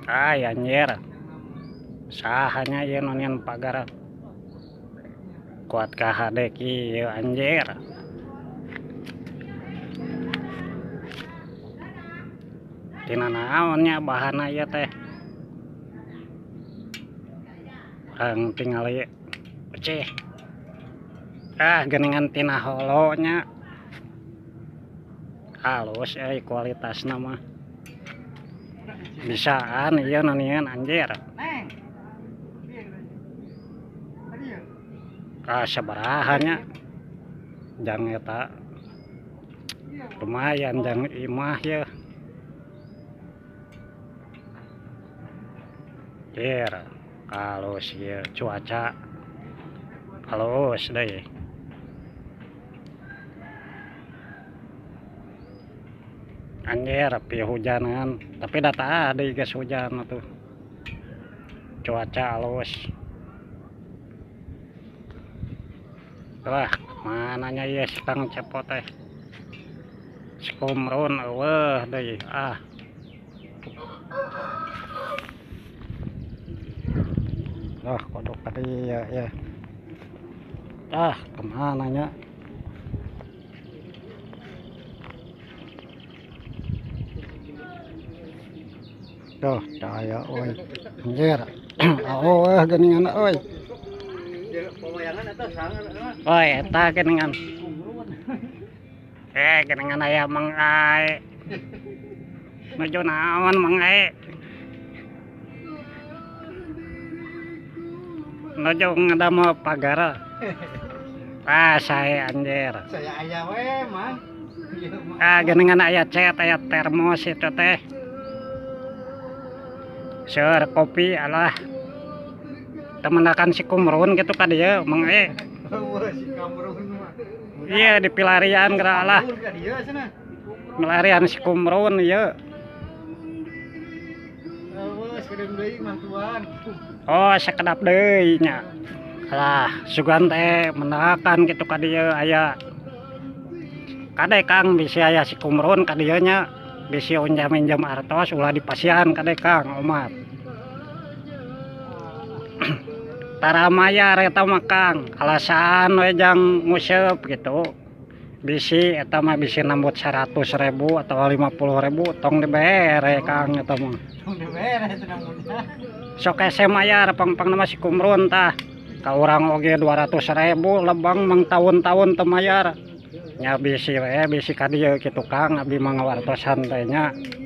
Ay anjir. Sahanya ieu nonian pagar. Kuat ka hade kieu anjir. Tina naon nya bahanna ieu teh. Urang tingali cih. Ah geuningan tina holo nya. Halus euy kualitasna mah. Bisaan ieu nonian anjir. Ah sabaraha nya. Jang eta lumayan jang imah ye. Anjir, halus ieu cuaca. Halus deui. Anjir, pi hujanan, tapi da tah deui geus hujan atuh. Cuaca halus. Wah, mananya ieu si Kang Cepot teh. Si Kumrun eueuh deui ah. Ah, kodok tadi ya, ya. Ah, kemana nya? Tuh, cahaya euy. Anjir. Oh, geuningan euy. Oi, eta geuningan. Geuningan aya Mang Ae. Nuju naon Mang Ae? Nuju ngadamel pagar. Ah, saya anjir. Saya aya we, Mang. Ah, geuningan aya cat, aya termos itu teh. Seur kopi alah. Temenakan si Kumrun gitu ka dieu, Mang E. Si Kumrun mah. Iya, di pilarian geura alah. Milarian si Kumrun ieu. Oh, sakedap deui nya. Alah, sugan teh menakan gitu ka dieu aya. Kade Kang bisi aya si Kumrun ka dieu nya. Bisi unjam-injam artos ulah dipasihan kade Kang omat. Tara mayar eta mah Kang, alasan we jang nguseup gitu. Bisi eta mah bisi nambut 100.000 atau 50.000 tong dibere Kang eta mah. Tong dibere eta namunnya. Sok hese mayar pang-pangna mah si Kumrun tah. Ka urang oge 200.000 lebang mang taun-taun teu mayar. Nya bisi we bisi ka dieu kitu Kang, abdi mah ngawartosan teh nya.